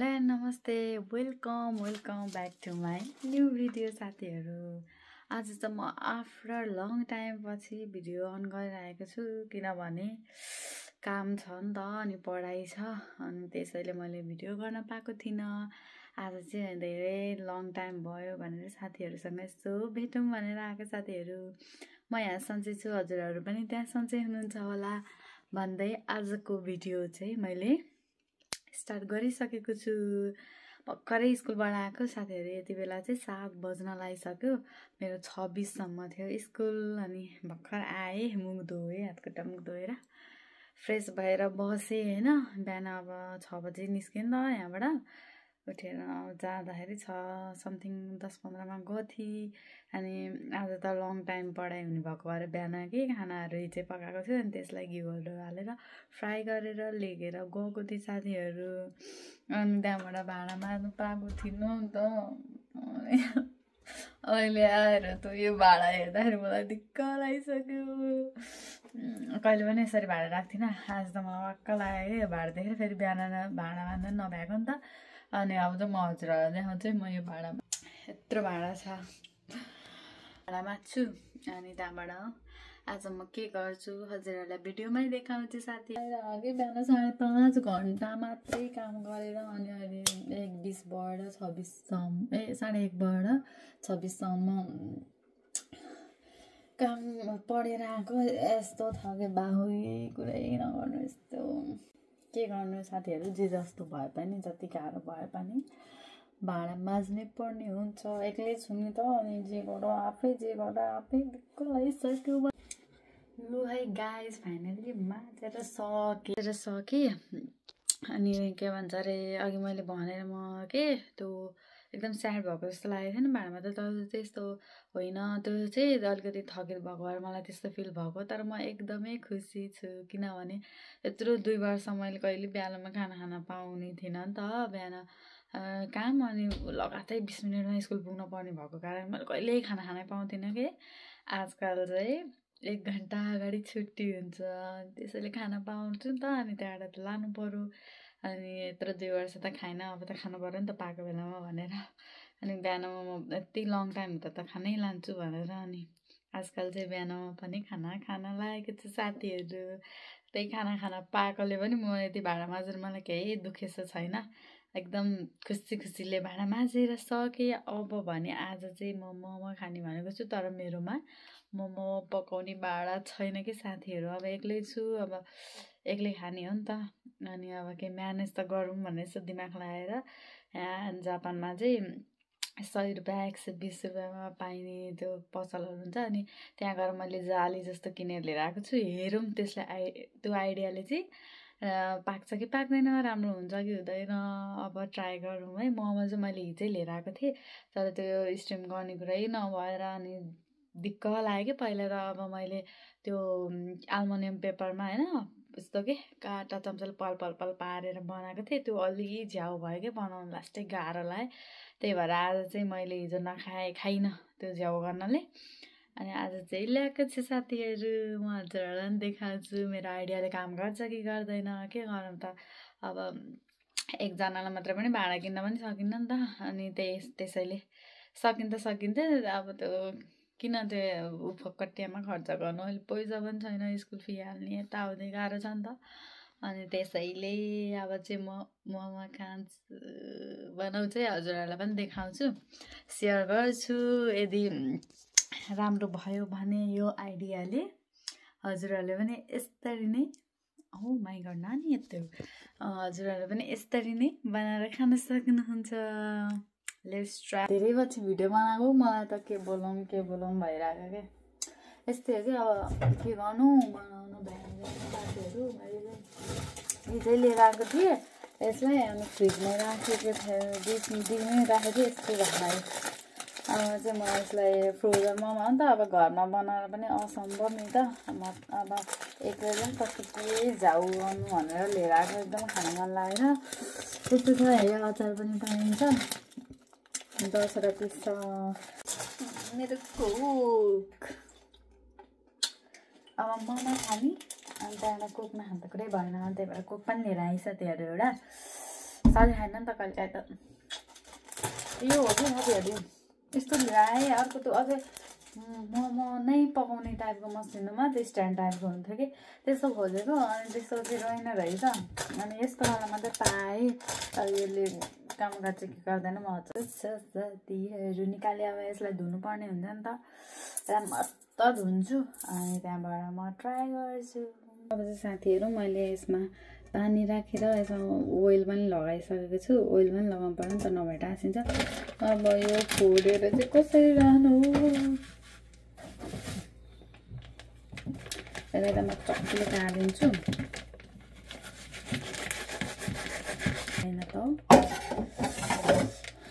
Hello नमस्ते welcome back to my new video साथीहरू। आज त म आफ्टर लङ टाइम पछि भिडियो अन गरिरहेको छु किनभने काम छ नि त अनि पढाइ छ अनि त्यसैले मैले भिडियो गर्न पाएको थिइनँ। आज चाहिँ धेरै लङ टाइम भयो भनेर साथीहरूसँग यस्तो भेटौँ भनेर आएको साथीहरू। म यहाँ सन्चै छु, हजुरहरू पनि त्यहाँ सन्चै हुनुहुन्छ होला भन्दै आजको भिडियो चाहिँ मैले स्टार्ट गरिसकेको छु। भर्खरै स्कुलबाट आएको साथीहरू। यति बेला चाहिँ 7 बज्न लागिसक्यो। मेरो 26सम्म थियो स्कुल अनि भर्खर आएँ, मुख धोएँ, हातखुट्टा मुख धोएर फ्रेस भएर बसेँ होइन। बिहान अब 6 बजी निस्केँ नि त यहाँबाट। उठेर जाँदाखेरि 6 समथिङ 10-15मा गएको थिएँ। अनि आज त लङ टाइम पढाइ हुने भएको भएर बिहान के खानाहरू हिजै पकाएको थियो अनि त्यसलाई घिउहरू हालेर फ्राई गरेर लिएर गएको थिएँ साथीहरू। अनि त्यहाँबाट भाँडा माझ्नु पाएको थिइनँ नि त। अहिले आएर त यो भाँडा हेर्दाखेरि मलाई दिक्क लागिसक्यो। कहिले पनि यसरी भाँडा राख्थिनँ, आज त मलाई वाक्क लाग्यो कि भाँडा देखेर। फेरि बिहान भाँडा माझ्नु नभ्याएको नि त। अनि अब चाहिँ म हजुरहरूलाई देखाउँछु म यो भाँडामा यत्रो भाँडा छ, भाँडा माझ्छु अनि त्यहाँबाट आज म के गर्छु हजुरहरूलाई भिडियोमै देखाउँछु साथी। अघि बिहान 5.5 घन्टा मात्रै काम गरेर अनि अहिले 1:20बाट 26सम्म 1:30बाट 26सम्म काम पढेर आएको। यस्तो थके बाहुई कुरै नगर्नु। यस्तो के गर्नु साथीहरू, जे जस्तो भए पनि जति गाह्रो भए पनि भाँडा माझ्नै पर्ने हुन्छ। एक्लै छु नि त अनि जे गर आफै दिक्क लागिसक्यो। लु है गाइस, फाइनली माझेर सकेँ। अनि के भन्छ अरे अघि मैले भनेर म त्यो एकदम स्याड भएको जस्तो लागेको थियो नि भाँडामा त, तर त्यस्तो होइन। त्यो चाहिँ अलिकति थकित भएको भएर मलाई त्यस्तो फिल भएको। तर म एकदमै खुसी छु किनभने यत्रो 2 वर्ष मैले कहिले बिहानमा खाना खान पाउने थिइनँ नि त। बिहान काम अनि लगातार 20 मिनटमा स्कुल पुग्न पर्ने भएको कारण मैले कहिल्यै खाना खानै पाउँथिनँ कि। आजकल चाहिँ 1 घन्टा अगाडि छुट्टी हुन्छ, त्यसैले खाना पाउँछु नि त। अनि त्यहाँबाट त लानु पऱ्यो। अनि यत्रो 2 वर्ष त खाएन, अब त खानु पऱ्यो नि त पाएको बेलामा भनेर। अनि बिहानमा म यति लङ टाइम हुँदा त खानै लान्छु भनेर अनि आजकल चाहिँ बिहानमा पनि खाना खान लागेको छु साथीहरू। त्यही खाना पाएकोले पनि म यति भाँडा माझेर मलाई केही दुखेसो छैन। एकदम खुसीले भाँडा माझेर सकेँ। अब भने आज चाहिँ म मोमो खाने भनेको छु, तर मेरोमा मोमो पकाउने भाँडा छैन कि साथीहरू। अब एक्लै छु, अब एक्लै खाने हो नि त। अनि अब के म्यानेज त गरौँ भनेर यसो दिमाग लगाएर यहाँ जापानमा चाहिँ 100 रुपियाँ 120 रुपियाँमा पाइने त्यो पसलहरू हुन्छ। अनि त्यहाँ गएर मैले जाली जस्तो किनेर लिएर आएको छु। हेरौँ त्यसलाई त्यो आइडियाले चाहिँ पाक्छ कि पाक्दैन, राम्रो हुन्छ कि हुँदैन, अब ट्राई गरौँ है। मोमो चाहिँ मैले हिजै लिएर आएको थिएँ, तर त्यो स्टिम गर्ने कुरै नभएर अनि दिक्क लाग्यो कि पहिला त। अब मैले त्यो एल्युमिनियम पेपरमा होइन यस्तो के काँटा चम्चाले पल पारेर बनाएको थिएँ। त्यो अलि झ्याउ भयो कि बनाउनु लास्टै गाह्रो लाग्यो। त्यही भएर आज चाहिँ मैले हिजो खाइनँ त्यो झ्याउ गर्नाले। अनि आज चाहिँ ल्याएको छु साथीहरू, म हजुरहरूलाई पनि देखाउँछु मेरो आइडियाले काम गर्छ कि गर्दैन। के गरौँ त, अब एकजनालाई मात्रै पनि भाँडा किन्न पनि सकिन्न नि त। अनि त्यसैले सकिन्छ। अब त्यो किन त्यो फकटियामा खर्च गर्नु, अहिले पैसा पनि छैन, स्कुल फी हाल्ने यताउति गाह्रो छ नि त। अनि त्यसैले अब चाहिँ म मोमो खान्छु, बनाउँछु है, हजुरहरूलाई पनि देखाउँछु, सेयर गर्छु। यदि राम्रो भयो भने यो आइडियाले हजुरहरूले पनि यसरी नै माइ गड नानी यत्रो हजुरहरूले पनि यसरी नै बनाएर खान सक्नुहुन्छ। Let's try. धेरै पछि भिडियो बनाएको, मलाई त के बोलाउँ भइरहेको क्या। यस्तै हो कि अब के गर्नु, बनाउनु भ्याउँदैन साथीहरू। मैले हिजै लिएर आएको थिएँ यसलाई, अनि फ्रिजमा राखेको थियो, दिनमै राखेको थिएँ, यस्तो भयो। अब चाहिँ म यसलाई फ्रोजनमा हो नि त, अब घरमा बनाएर पनि असम्भव नि त। अब एक्लै पनि कस्तो के झाउ गर्नु भनेर लिएर आएको, एकदम खान मन लागेर। त्यस्तो छ। हेर अचार पनि पाइन्छ, 10 रुपियाँ छ मेरो कोक। अब मोमो खाने अनि त्यहाँबाट कोक नखानु त कुरै भएन, त्यही भएर कोक पनि लिएर आइस त्यहाँबाट एउटा साथी खाएन नि त कहिले काहीँ त यो हो कि साथीहरू यस्तो ल्याएँ अर्को त्यो अझै मोमो नै पकाउने टाइपको मसिनोमा त्यो स्ट्यान्ड टाइपको हुन्थ्यो कि त्यस्तो खोजेको अनि त्यस्तो चाहिँ रहेन रहेछ अनि यस्तो वाला मात्रै पाएँ अब यसले काम गर्छ कि गर्दैन म साथीहरू निकालेँ अब यसलाई धुनुपर्ने हुन्छ नि त त्यसलाई मस्त धुन्छु अनि त्यहाँबाट म ट्राई गर्छु अब चाहिँ साथीहरू मैले यसमा पानी राखेर यसमा ओइल पनि लगाइसकेको छु ओइल पनि लगाउनु पर्यो नि त नभए टाँसिन्छ अब यो फोडेर चाहिँ कसरी रहनु यसलाई त म चक्कीले काटिदिन्छु होइन त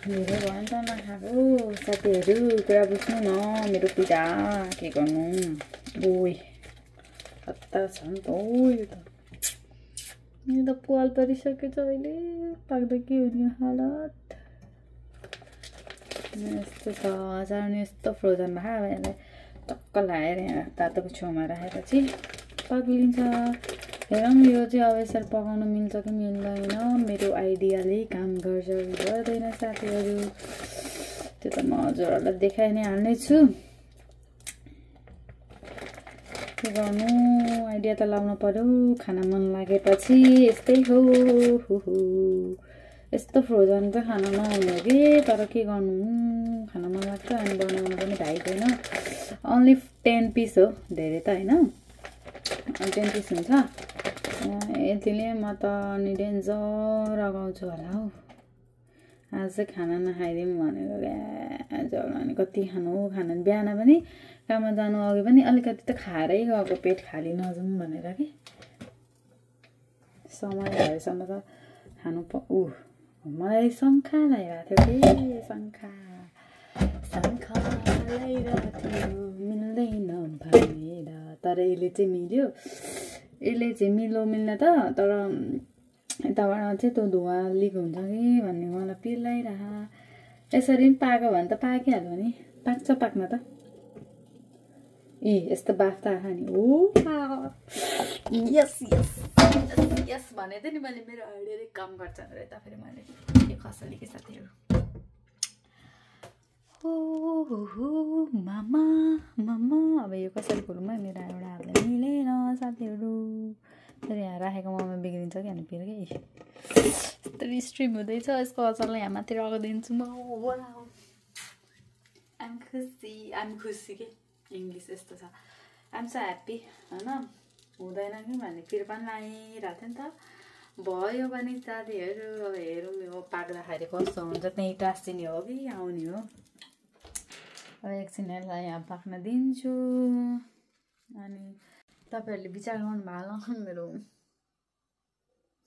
धेरै भयो नि त नखाएको साथीहरू कुरा बुझ्नु न मेरो पिता के गर्नु ओइ हतार छ नि त यो त पाल परिसकेछ अहिले पाक्दा के हुने हालत यस्तो छ अचार नि यस्तो फ्रोजन भयो अब यसलाई टक्क लगाएर यहाँ तातोको छेउमा राखेपछि पग्लिन्छ हेरौँ यो चाहिँ अब यसरी पकाउन मिल्छ कि मिल्दैन मेरो आइडियाले काम गर्छ गर्दैन साथीहरू त्यो त म हजुरहरूलाई देखाइ नै हाल्नेछु के गर्नु आइडिया त लाउनु पर्यो खाना मन लागेपछि यस्तै हो यस्तो फ्रोजन चाहिँ खाना नहुने हो कि तर के गर्नु खाना मन लाग्छ अनि बनाउनु पनि भ्याइदैन ओन्ली 10 पिस हो धेरै त होइन 10 पिस हुन्छ यतिले म त अनि डेन्जर अगाउँछु होला हौ आज चाहिँ खाना नखाइदिउँ भनेको क्या अनि कति खानु खाना बिहान पनि काममा जानु अघि पनि अलिकति त खाएरै गएको पेट खाली नजाउँ भनेर कि समय भएसम्म त खानु मलाई शङ्खा लगाइरहेको थियो कि शङ्खा लगाइरहेको थियो मिल्दैन भनेर तर यसले चाहिँ मिल्यो यसले चाहिँ मिल्न त तर यताबाट चाहिँ त्यो धुवा लिक हुन्छ कि भन्ने मलाई पिर लागिरह यसरी पनि पाक्यो भने त पाकिहाल्यो नि पाक्छ पाक्न त यस्तो बाफ्ता आँखा नि ओ यस यस यस भने त नि मैले मेरो आइडियाले काम गर्छ अरे त फेरि मैले के खसली के साथीहरू हो मामा मामा अब यो कसरी खोलौँ है मेरो एउटा हातले मिलेन साथीहरू फेरि यहाँ राखेको मोमो बिग्रिन्छ कि अनि फेरि के यस्तो स्ट्रिम हुँदैछ यसको अचारलाई यहाँ माथि राखिदिन्छु म आइम खुसी के इङ्ग्लिस यस्तो छ आइम सो ह्याप्पी होइन हुँदैन कि भने फेरि पनि लागिरहेको थियो नि त भयो भने साथीहरू अब हेरौँ यो पाक्दाखेरि कस्तो हुन्छ त्यहीँ टाँसिने हो कि आउने हो अब एकछिन यसलाई यहाँ पाक्न दिन्छु अनि तपाईँहरूले विचार गर्नु भयो मेरो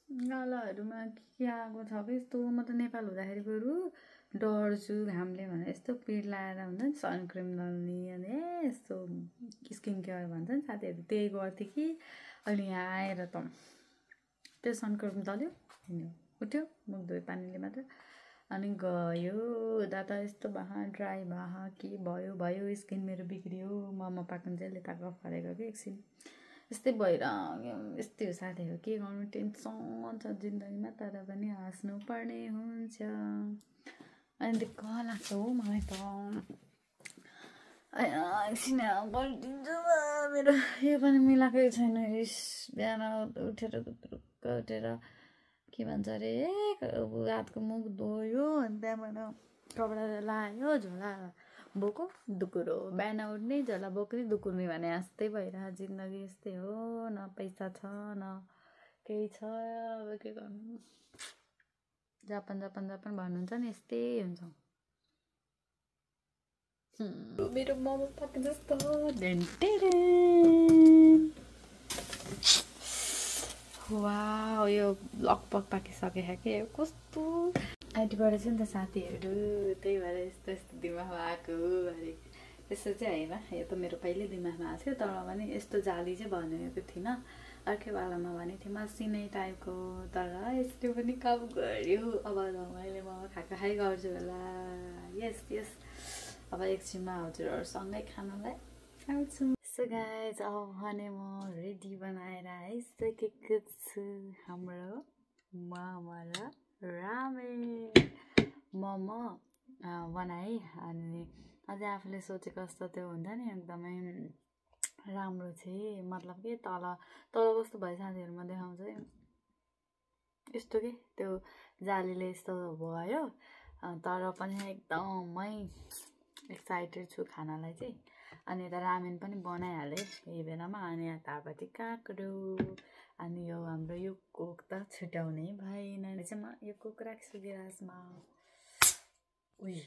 गालाहरूमा के आएको छ कि यस्तो म त नेपाल हुँदाखेरि बरु डर्छु घामले भनेर यस्तो पिर लगाएर हुन्छ नि सनक्रिम दल्ने अनि यस्तो स्किन केयर भन्छ नि साथीहरू त्यही गर्थेँ कि अहिले यहाँ आएर त त्यो सनक्रिम दल्यो उठ्यो मुख धोयो पानीले मात्र अनि गयो दादा यस्तो भए ड्राई भए के भयो स्किन मेरो बिग्रियो मोमो पाक्नु चाहिँ यसले त गफ गरेको कि एकछिन यस्तै भएर यस्तै हो साथीहरू के गर्नु टेन्सन छ जिन्दगीमा तर पनि हाँस्नु पर्ने हुन्छ अनि दिक्क लाग्छ हो मलाई त एकछिन गरिदिन्छु मेरो यो पनि मिलाएकै छैन बिहान उठेर उठेर के भन्छ अरे हातको मुख धोयो अनि त्यहाँबाट कपडा लायो झोला बोको दुकुरो बिहान उठ्ने झोला बोक्ने दुकुर्ने भने जस्तै भइरहेको जिन्दगी यस्तै हो न पैसा छ न केही छ अब के गर्नु जापान भन्नुहुन्छ नि यस्तै हुन्छ मेरो मोमो पाके जस्तो वाह यो लगभग पाकिसकेको कि कस्तो आइटीबाट चाहिँ नि त साथीहरू त्यही भएर यस्तो दिमागमा आएको अरे त्यस्तो चाहिँ होइन यो त मेरो पहिल्यै दिमागमा आएको थियो तर पनि यस्तो जाली चाहिँ भनेको थिइनँ अर्कै वालामा भनेको थिएँ मसिनै टाइपको तर यसले पनि काम गर्यो अब मैले मोमो खाइ गर्छु होला यस अब एकछिनमा हजुरहरूसँगै खानालाई आउँछु सो गाइज अब भने म रेडी बनाएर आइसकेको छु हाम्रो मोमो र रामेन मोमो बनाएँ अनि अझै आफूले सोचेको जस्तो त्यो हुन्छ नि एकदमै राम्रो चाहिँ मतलब के तल कस्तो भयो साथीहरूमा देखाउँछ यस्तो के त्यो जालीले यस्तो भयो तर पनि एकदमै एक्साइटेड छु खानालाई चाहिँ अनि यता रामेन पनि बनाइहालेँ यही बेलामा अनि यतापट्टि काँक्रो अनि यो हाम्रो यो कोक त छुट्याउनै भएन चाहिँ म यो कोक राख्छु गिलासमा उही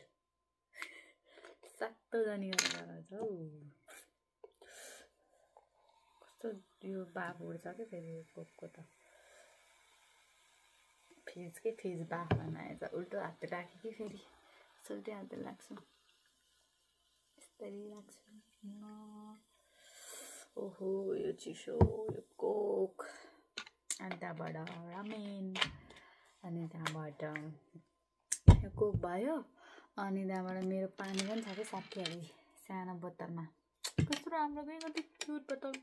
सातो जानी गरेर छ हौ कस्तो यो बाफ उड्छ क्या फेरि कोकको त फिज बाफ बनाएछ उल्टो हात राखेँ कि फेरि सोल्टी हात लाग्छु यस्तरी राख्छु ओहो यो चिसो यो कोक अनि त्यहाँबाट रामेन अनि त्यहाँबाट यो कोक भयो अनि त्यहाँबाट मेरो पानी पनि छ कि साथीहरू सानो बोतलमा कस्तो राम्रो के कति क्युट बोतल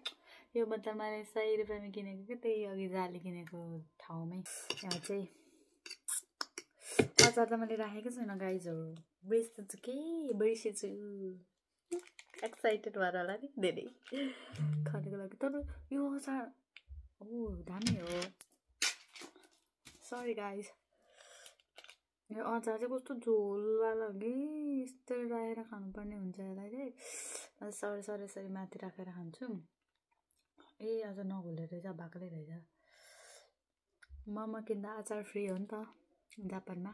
यो बोतल मैले 100 रुपियाँमा किनेको कि त्यही अघि जाली किनेको ठाउँमै यहाँ चाहिँ अचार त मैले राखेको छैन गाइजहरू बिर्सेछु कि बिर्सेछु एक्साइटेड भएर होला नि धेरै खानुको लागि तर यो अचार दामी हो सरी गाइज यो अचार चाहिँ कस्तो झोलवाला कि यस्तै राखेर खानुपर्ने हुन्छ यसलाई चाहिँ सरी माथि राखेर खान्छु ए अझ नघोलेर रहेछ बाक्लै रहेछ मोमो किन्दा अचार फ्री हो नि त जापानमा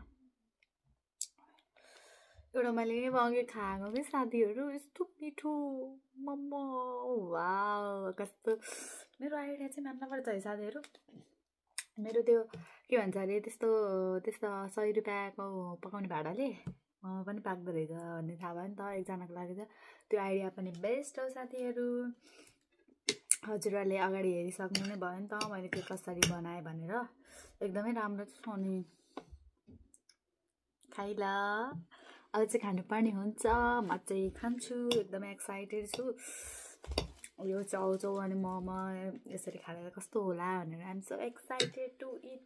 एउटा मैले अघि खाएको कि साथीहरू यस्तो मिठो मोमो वाउ कस्तो मेरो आइडिया चाहिँ मान्नुपर्छ है साथीहरू मेरो त्यो के भन्छ अरे त्यस्तो 100 रुपियाँको पकाउने भाडाले मोमो पनि पाक्दो रहेछ भन्ने थाहा भयो नि त एकजनाको लागि त त्यो आइडिया पनि बेस्ट हो साथीहरू हजुरहरूले अगाडि हेरिसक्नु नै भयो नि त मैले के कसरी बनाएँ भनेर एकदमै राम्रो छ अनि खाइला अब चाहिँ खानुपर्ने हुन्छ म चाहिँ खान्छु एकदमै एक्साइटेड छु यो चाउचाउ अनि मोमो यसरी खाएर कस्तो होला भनेर I am so excited to it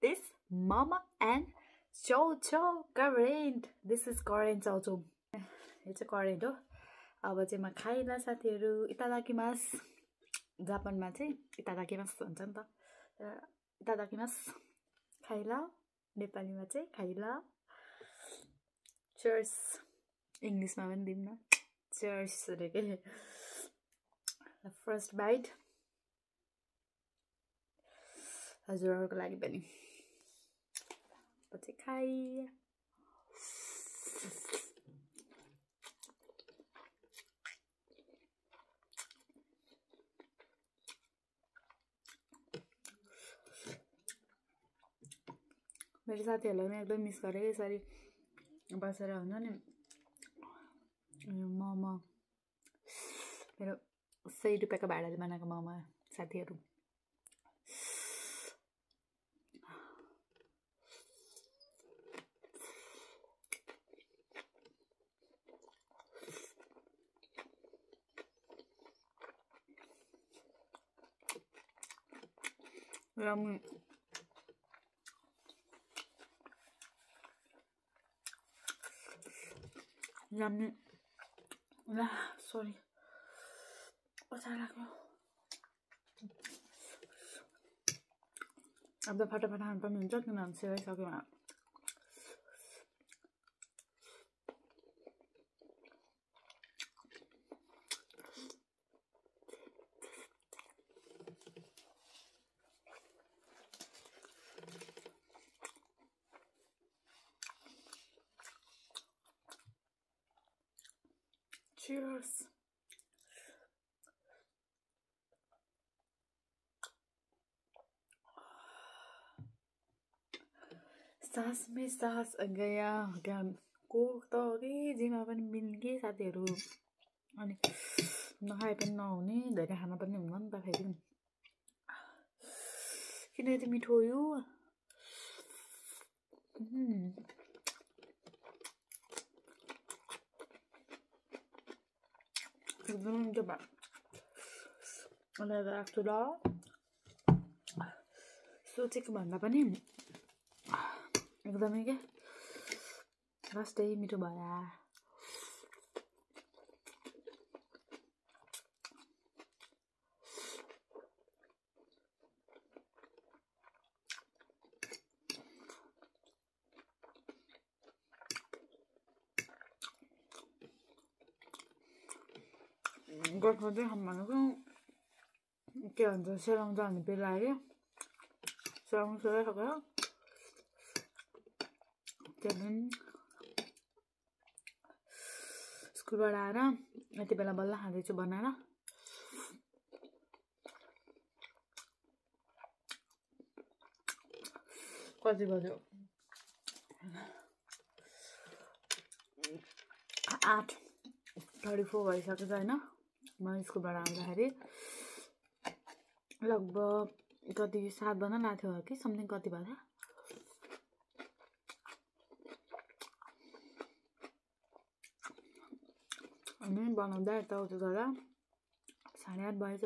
this momo and chauchau Current this is Current chauchau यो चाहिँ करेन्ट हो अब चाहिँ म खाइला साथीहरू इतादाकिमास जापानमा चाहिँ इतादाकिमास भन्छ नि त इतादाकिमास खाइला नेपालीमा चाहिँ खाइला चर्स इङ्ग्लिसमा पनि दिउँ न चर्स अरे के फर्स्ट बाइट हजुरहरूको लागि पनि पछि खाइ मेरो साथीहरूलाई पनि एकदम मिस गरेँ यसरी बसेर हुन्छ नि मोमो मेरो 100 रुपियाँको भाडाले बनाएको मोमो साथीहरू Yummy. Sorry. अचार लाग्यो अब त फटाफट खानुपर्ने हुन्छ किनभने सेवाइसक्यो Cheers. सास में सास गया क्या कोक त अघि जिमा पनि मिल्ने साथीहरू अनि नखाए पनि नहुने धेरै खाना पनि हुन्न नि त फेरि किन यति मिठो हो यो एकदम मिठो भयो अहिले राख्छु ल सोचेको भन्दा पनि एकदमै के लास्टै मिठो भयो। गठमा चाहिँ खाऊँ भनेको के भन्छ सेलाउनु जाने बेला आयो। सेलाउनु सोधिसक्यो। त्यहाँदेखि स्कुलबाट आएर यति बेला बल्ल खाँदैछु बनाएर। कति बज्यो 8:34 भइसकेको छ होइन। म स्कुलबाट आउँदाखेरि लगभग कति 7 बज्न लाग्थ्यो कि समथिङ कति भयो अनि बनाउँदा यताउति गर्दा 8:30 भएछ।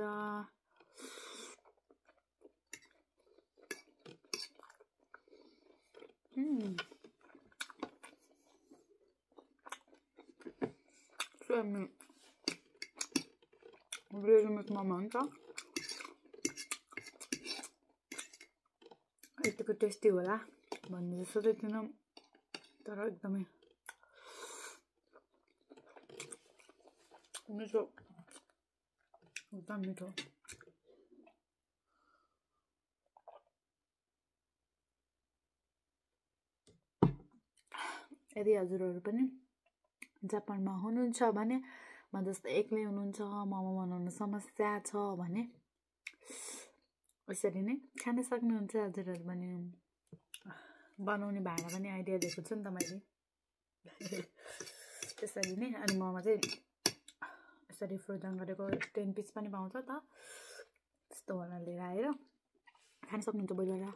रेडिमेड मोमो हुन्छ यतिको टेस्टी होला भन्ने जस्तो चाहिँ थिएन, तर एकदमै मिठो, एकदम मिठो। यदि हजुरहरू पनि जापानमा हुनुहुन्छ भने म जस्तै एक्लै हुनुहुन्छ, मोमो बनाउनु समस्या छ भने यसरी नै खान सक्नुहुन्छ हजुरहरू पनि। बनाउने भाँडा पनि आइडिया दिएको छु नि त मैले त्यसरी नै। अनि मोमो चाहिँ यसरी फ्रोजन गरेको 10 पिस पनि पाउँछ त, त्यस्तो वाला लिएर आएर खान सक्नुहुन्छ बोइल गरेर।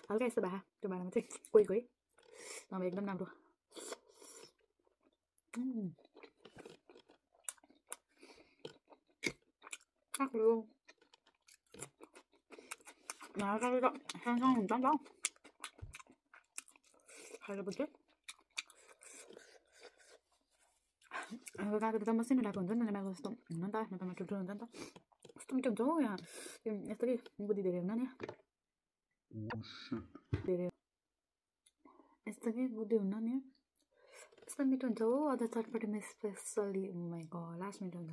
हल्का यस्तो भए त्यो भाँडामा चाहिँ कोही कोही नभए एकदम राम्रो। हल्का त सानसानो हुन्छ नि त खाएपछि। अब काँक्रो त मसिनो टाइपको हुन्छ नि त, म्यागो जस्तो हुन्न नि त, नेपालमा ठुल्ठुलो हुन्छ नि त, कस्तो मिठो हुन्छ हौ यहाँ। यस्तो कि बुद्धि धेरै हुन्न नि, धेरै यस्तो कि बुद्धि हुन्न नि, यस्तो मिठो हुन्छ हौ। अझ चटपटीमा स्पेसली माइको लास्ट मिठो हुन्छ।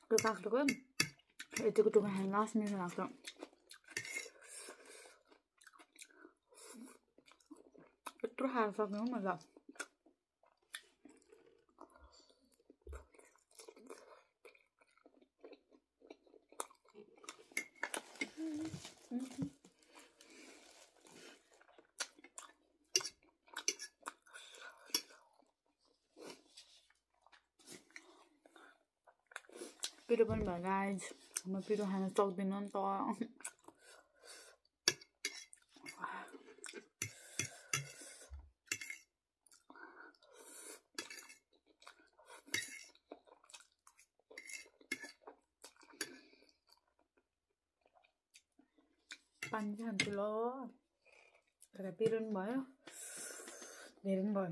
त्यो काँक्रोको यतिको टुक्रा खानु लास्ट मिठो लाग्छ। यत्रो खाएर सक्ने हो मतलब। पिरो पनि भयो गाइज, म पिरो खान सक्दिनँ नि त। पानी चाहिँ खान्छु ल, तर पिरो पनि भयो धेरै पनि भयो।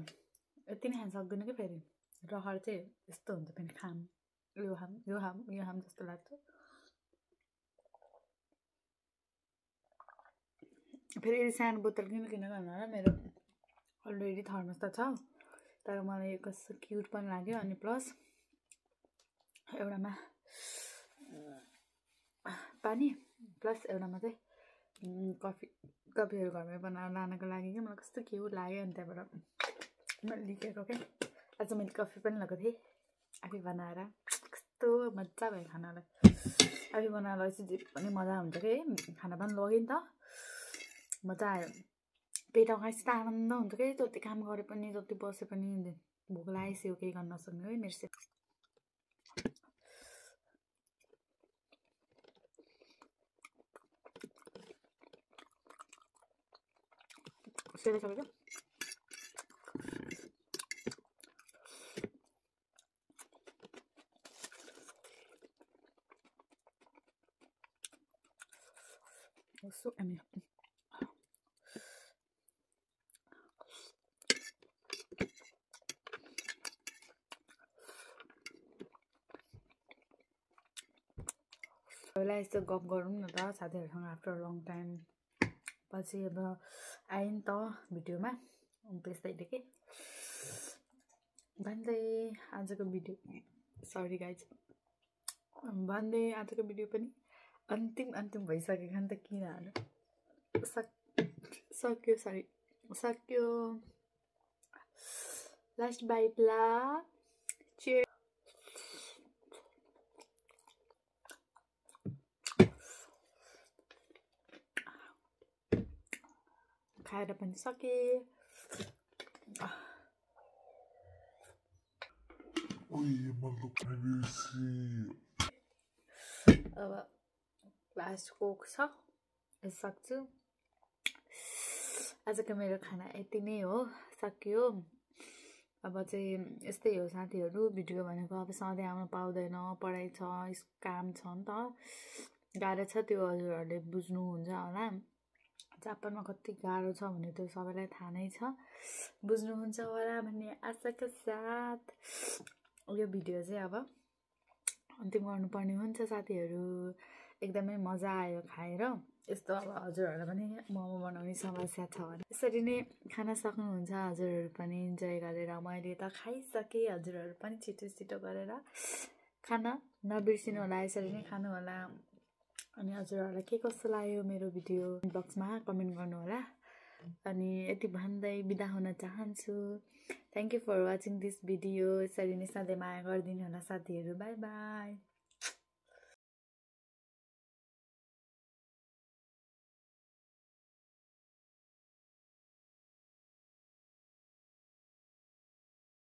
यति नै खान सक्दिनँ कि फेरि रहर चाहिँ यस्तो हुन्छ, फेरि खाम यो खाम यो खाम यो खाम जस्तो लाग्छ। फेरि यदि सानो बोतल किन भन्नु होला, मेरो अलरेडी थर्मस त छ, तर मलाई कस्तो क्युट पनि लाग्यो। अनि प्लस एउटामा पानी प्लस एउटामा चाहिँ कफीहरू घरमै बनाएर लानको लागि कि मलाई कस्तो क्युट लाग्यो। अनि त्यहाँबाट मैले लिखेको क्या, आज मैले कफी पनि लगाएको थिएँ आफै बनाएर, कस्तो मजा भयो खानालाई। आफै बनाएर लगेपछि जे पनि मजा हुन्छ कि खाना पनि लगेँ नि त, मजा आयो। पेट अगाएपछि त आनन्द हुन्छ कि, जति काम गरे पनि जति बसे पनि भोक लागेपछि हो केही गर्न नसक्ने है मेरो। सक्यो So I mean, पहिला यस्तो गफ गरौँ न त साथीहरूसँग आफ्टर लङ टाइम पछि अब आएँ नि त भिडियोमा त्यस्तैले के भन्दै आजको भिडियो सरी गाइज भन्दै आजको भिडियो पनि अन्तिम भइसकेको नि त किन हाल्नु सक्यो सरी सक्यो लास्ट बाइट ला चेयर खाएर पनि सके अब लास्ट कोक छ सक्छु आजको मेरो खाना यति नै हो सक्यो अब चाहिँ यस्तै हो साथीहरू भिडियो भनेको अब सधैँ आउनु पाउँदैन पढाइ छ काम छ नि त गाह्रो छ त्यो हजुरहरूले बुझ्नुहुन्छ होला जापानमा कति गाह्रो छ भने त्यो सबैलाई थाहा नै छ बुझ्नुहुन्छ होला भन्ने आशाका साथ यो भिडियो चाहिँ अब अन्तिम गर्नुपर्ने हुन्छ साथीहरू एकदमै मजा आयो खाएर यस्तो अब हजुरहरूलाई पनि मोमो बनाउने समस्या छ भने यसरी नै खान सक्नुहुन्छ हजुरहरू पनि इन्जोय गरेर मैले त खाइसकेँ हजुरहरू पनि छिटो गरेर खान नबिर्सिनु होला यसरी नै खानु होला अनि हजुरहरूलाई के कस्तो लाग्यो मेरो भिडियो बक्समा कमेन्ट गर्नु होला अनि यति भन्दै बिदा हुन चाहन्छु thank you for watching this video यसरी नै सधैँ माया गरिदिनु होला साथीहरू बाई बाई